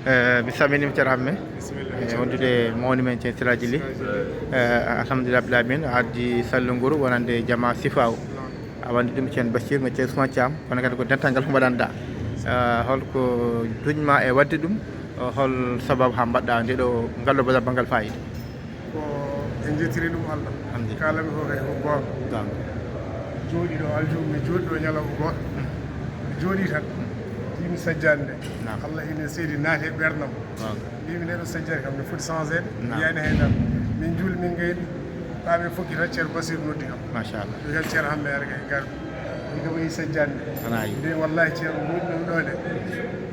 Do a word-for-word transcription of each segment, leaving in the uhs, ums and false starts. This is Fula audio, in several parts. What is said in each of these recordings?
Eh, mi salminiima, ceerno Hamme. Bisimilla. Eh, wondude e mawni men, ceerno Siraaji Li. Eh, alhamdulillah rabbil alamin, a addi sallu nguru wonande jama Sifaaw. A wandi ɗum ceerno Bachir, mo ceerno Ousmane Thiam, kono kadi ko dental ngal ko mbaɗanɗa. Eh, holko duñma e waɗde ɗum? Eh, hol sababu haa mbaɗɗa nde ɗo ngal ɗo ballal banngal fayida? Ko en njettiri ɗum Allah. Alhamdulillah. Kaalami ko kay ko goonga. Goonga. Jooɗi ɗo aljuma, mi jooɗi ɗo ñalawma gooto. Mi jooɗi tan. Mbimi sajjaani nde. Naam. Allah ine seedi naati e ɓernam. Goonga. Mbimi nde ɗo sajjaani kam ne foti changé de. Naam. Yiyani hay dara. Min juuli, min ngayni. Ɓaaɓe fof ki tan, ceerno Basiru noddi kam. Machallah. Wi kam ceerno Hamme ara kay ngar. Wi kam yi sajjaani nde. Ana yi. Nde wallahi ceerno noddi ɗum ɗo de.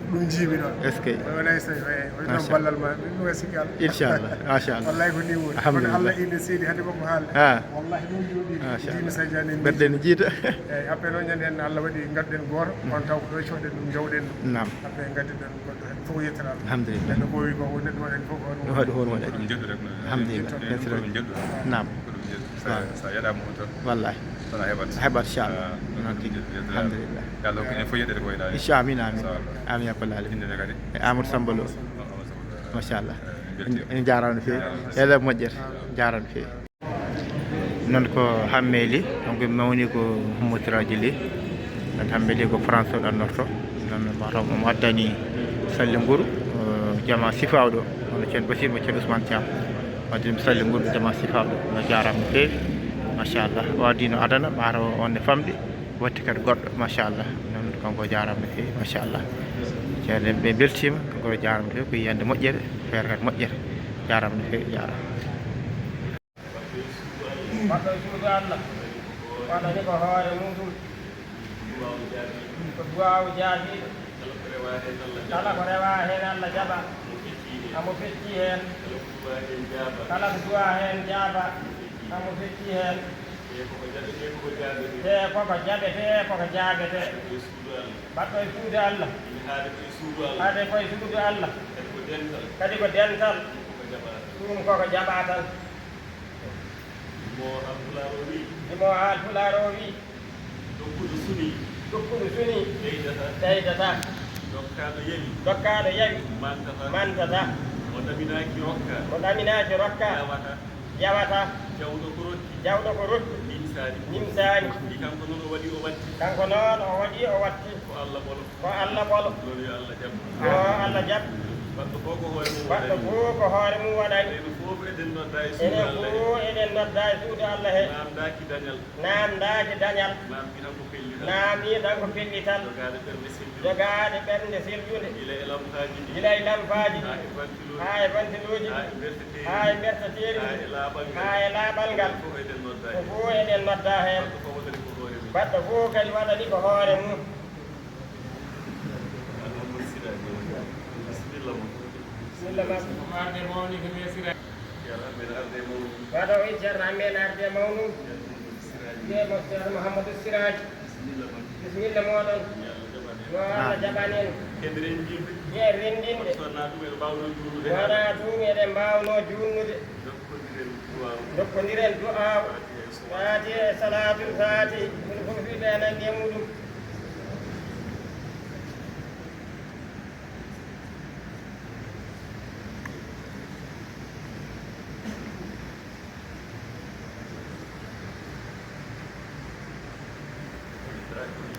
Ɗum jiimi ɗon. Est-ce que? Wonay so, eh, wonay ɗon ballal ma. Ɗum ɗum sikki Allah. Inchallah, machallah. Wallahi ko ni woni. Kono alhamdulillah. Allah ine seedi hade makko haalde. Ah. Wallahi ɗum jooɗi. Machallah. Jiimi sajjaani nde. Ɓerɗe ne jiita. Eeyi, après noon ñande heen Allah waɗi ngadden gooto, on taw ko ɗo coɗɗen ɗum, njawɗen ɗum. Naam. Après ngaddiɗen goɗɗo heen, fof ko yettere Allah. Alhamdulillah. Neɗɗo ko wi ko, neɗɗo waɗani fof ko hoore mum. Waɗi hoore mum waɗani. Ko ɗum njedduɗen. Alhamdulillah. Ko ɗum njedduɗen. Naam. Ko ɗum njedduɗen. Sa, wallahi. Sa yaɗaama on tan. Wallahi. Tan a heɓat. A heɓat, inchallah. Ah, ko ɗum njedduɗen. Alhamdulillah. Yo Allah hokku en fof yeɗɗere ko wayno. Inchallah, amin, amin. Inchallah. Amin, ya rabbal alamin. Innde nde kadi? E Amadou Samba Lo. Amadou Samba Lo. Machallah. En, en njaaraama no feewi. Yo Allah moƴƴere. Njaaraama no feewi. Noon ko Hammeli, donc mawni ko Hummo Siraaji Li. Noon Hammeli ko France o ɗannorto. Noon mataw omo addani salli nguru, eh, jama Sifaaw ɗo. Hono ceerno Basiir mo ceerno Ousmane Thiam. Wadde ɗum salli nguru jama Sifaaw ɗo. No jaaraama no feewi. Machallah. O addi no adana, mataw on ne famɗi. Watti kadi goɗɗo, machallah. Noon kanko jaaraama no feewi, machallah. Ceerno ɓe mbeltiima, kanko jaaraama no feewi, ko yiyannde moƴƴere, feere kadi moƴƴere. Jaaraama no feewi, jaaraama. Baɗɗo e suudu Allah. Waɗani ko hoore muɗum. Ko duwaawu jaabiiɗo. Kala ko rewaa heen Allah jaɓa. Amo feccii heen. Kala ko duwaa heen jaaba. Amo feccii heen. Te koko jaɓetee, koko jaabetee. Baɗɗo e suudu Allah. Haade koye suudu Allah. Kadi ko dental. Ɗum koko jaɓaa tan. Mo Haalpulaar o wii. Mo Haalpulaar o wii. Dokkuɗo suni. Dokkuɗo suni. Ɓeydata. Ɓeydata. Dokkaaɗo yawi. Dokkaaɗo yawi. Mantata. Mantata. Mo ɗaminaaki rokka. Mo ɗaminaaki rokka. Yawata. Yawata. Jawɗo ko rokki. Jawɗo ko rokki. Nimsaani. Nimsaani. Ɗi kanko noon o waɗi, o watti. Kanko noon o waɗi, o watti. Ko Allah ɓolo. Ko Allah ɓolo. Noon yo Allah jaɓ. Yo Allah jaɓ. Baɗɗo fof ko hoore mum waɗani. Baɗɗo fof ko hoore mum waɗani. Enen fof eɗen nodda e suudu Allah he. Enen fof eɗen nodda e suudu Allah he. Naamndaaki dañal. Naamndaaki dañal. Naamnii tan ko pellital. Naamnii tan ko pellital. Jogaade ɓernde sellude. Jogaade ɓernde sellude. Gila e lampaaji ɗi. Gila e lampaaji ɗi. Haa e bantiluuji. Haa e bantiluuji. Haa e mberteteeri. Haa e mberteteeri. Haa e laaɓal ngal. Haa e laaɓal ngal. Ko fof eɗen nodda heen. Ko fof eɗen nodda heen. Baɗɗo fof waɗani ko hoore mum. Baɗɗo fof kadi waɗani ko hoore mum. Alhammadu Siraaji. Bisimilla ma. Bisimilla ma. Ko arde mawni ko Siraaji. Ceerno Amen arde mawnu. Baɗo in Ceerno Amen arde mawnu. Ceerno Mouhamadou Siraji. Wiye mo Ceerno Mouhamadou Siraji. Bisimilla ma. Bisimilla moɗon. Yo Allah jaɓan en. Yo Allah jaɓan en. Ken renndinɓe. Ken renndinɓe. Wonaa ɗum eɗen mbaawno juulnude. Wonaa ɗum eɗen mbaawno juulnude. Jokkondiren du'aaw. Jokkondiren du'aaw. Faatiha e Salaatul Faatihi. Enen fof ɓe nanndi e muɗum.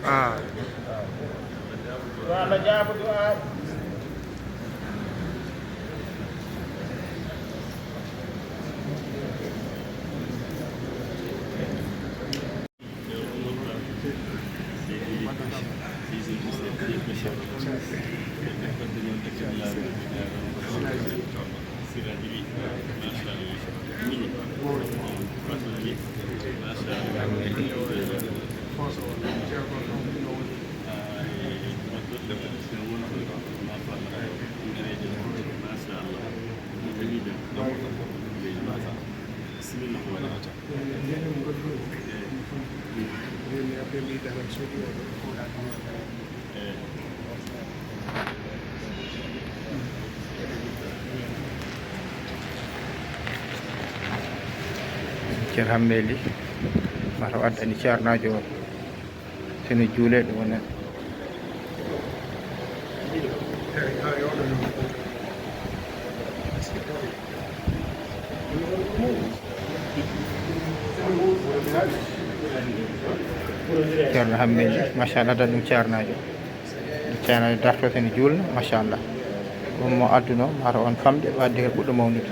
Ah. Yo Allah jaabo du'aa. Bisimilla. Ceerno Hammeli, mataw addani ceernaajo o. Sene juulee ɗum wona. Ceerno Hammeji, machallah, dan ɗum ceernaajo. Ceernaajo dartoto ene juulna, machallah. Ɗum mo adduno, mata on famɗe, wadde ko ɓurɗo mawnude.